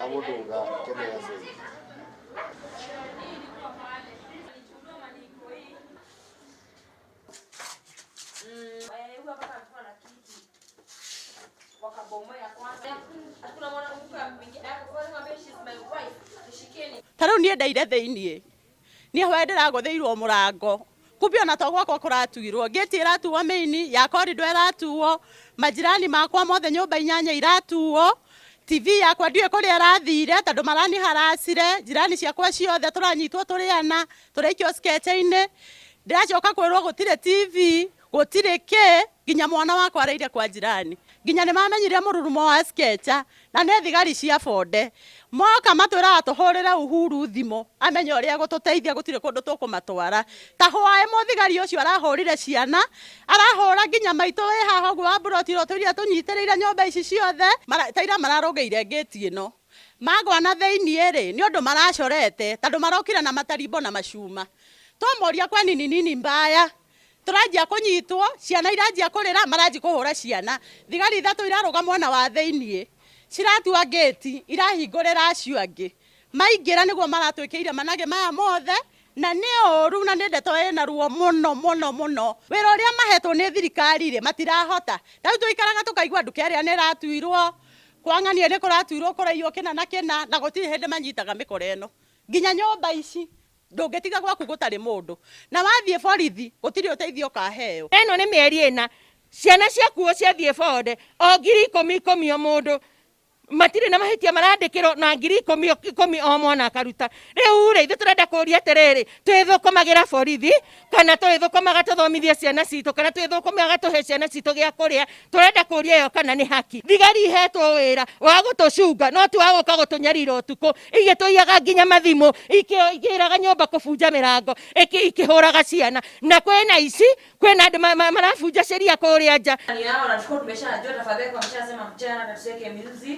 Amuduga Kenyasin. Ta rĩu niĩ ndaire thĩiniĩ, niĩ hwaĩ ndĩragũthĩirwo mũrango, kumbe ona to gwakwa kũratuirwo, ngĩti ĩratuo main ya corridor ĩratuo, majirani makwa mothe nyũmba inyanya iratuo, TV yakwa ndiũĩ kũrĩa ĩrathire tondũ marani haracire, jirani ciakwa ciothe tũranyitwo tũrĩ ana, tũraikio skecha-inĩ, ndĩracoka kwĩrwo gũtirĩ TV, gũtirĩ kĩ, nginya mwana wakwa araire kwa jirani. Nginya nĩ mamenyire mũrurumo wa skecha na nĩ thigari cia bonde. Moka matwĩraga tũhũrĩre Uhuru thimũ amenye ũrĩa egũtũteithia, gũtirĩ kũndũ tũkũmatwara. Ta hwaĩ mũthigari ũcio arahũrire ciana, arahũra nginya maitũ wĩ haha ũguo wa mburoti ĩrĩa tũrĩa tũnyitĩrĩire nyũmba ici ciothe, ta ira mararũgĩire ngĩti ĩno. Magwa na thĩiniĩ rĩ, nĩ ũndũ maracorete tondũ marokire na matarimbo na macuma. Twamoria kwani ni nini mbaya, tũranjia kũnyitwo, ciana iranjia kũrĩra, maranjia kũhũra ciana. Thigari ithatũ irarũga mwena wa thĩiniĩ, ciratua ngĩti, irahingũrĩra acio angĩ. Maingĩra nĩguo maratwĩkĩire managĩ maya mothe, na nĩ ũru na nĩ ndeto ĩna ruo mũno mũno mũno. Wĩra ũrĩa mahetwo nĩ thirikari rĩ, matirahota. Ta rĩu tũikaraga tũkaigua nduka ĩrĩa nĩ ĩratuirwo, kwa ng'ania nĩ kũratuirwo kũraiywo kĩna na kĩna, na gũtirĩ hĩndĩ manyitaga mĩkora ĩno. Nginya nyũmba ici, ndũngĩtiga gwaku gũtarĩ mũndũ. Na wathiĩ borithi, gũtirĩ ũteithio ũkaheo. Ĩno nĩ mĩeri ĩna, ciana ciakuo ciathiĩ bonde, o 10,000 10,000 o mũndũ. Matirĩ na mahĩtia marandĩkĩrwo na 10,000 10,000 o mwana akaruta. Rĩu rĩ, ithuĩ tũrenda kũria atĩrĩrĩ, twĩthũkũmagĩra borithi kana twĩthũkũmaga tũthomithie ciana citũ kana twĩthũkũmaga tũhe ciana citũ gĩa kũrĩa? Tũrenda kũria ĩyo kana nĩ haki. Thigari ihetwo wĩra wa gũtũcunga no ti wa gũka gũtũnyarira ũtukũ, igĩtũiyaga nginya mathimũ, ikĩraga nyũmba kũbunja mĩrango, ikĩhũraga ciana. Na kwĩna ici, kwĩna andũ marabunja sheria kũrĩa nja. Ni hao na tulikuwa tumeshajua tafadhali, kwa ameshasema mchana na tusiweke music.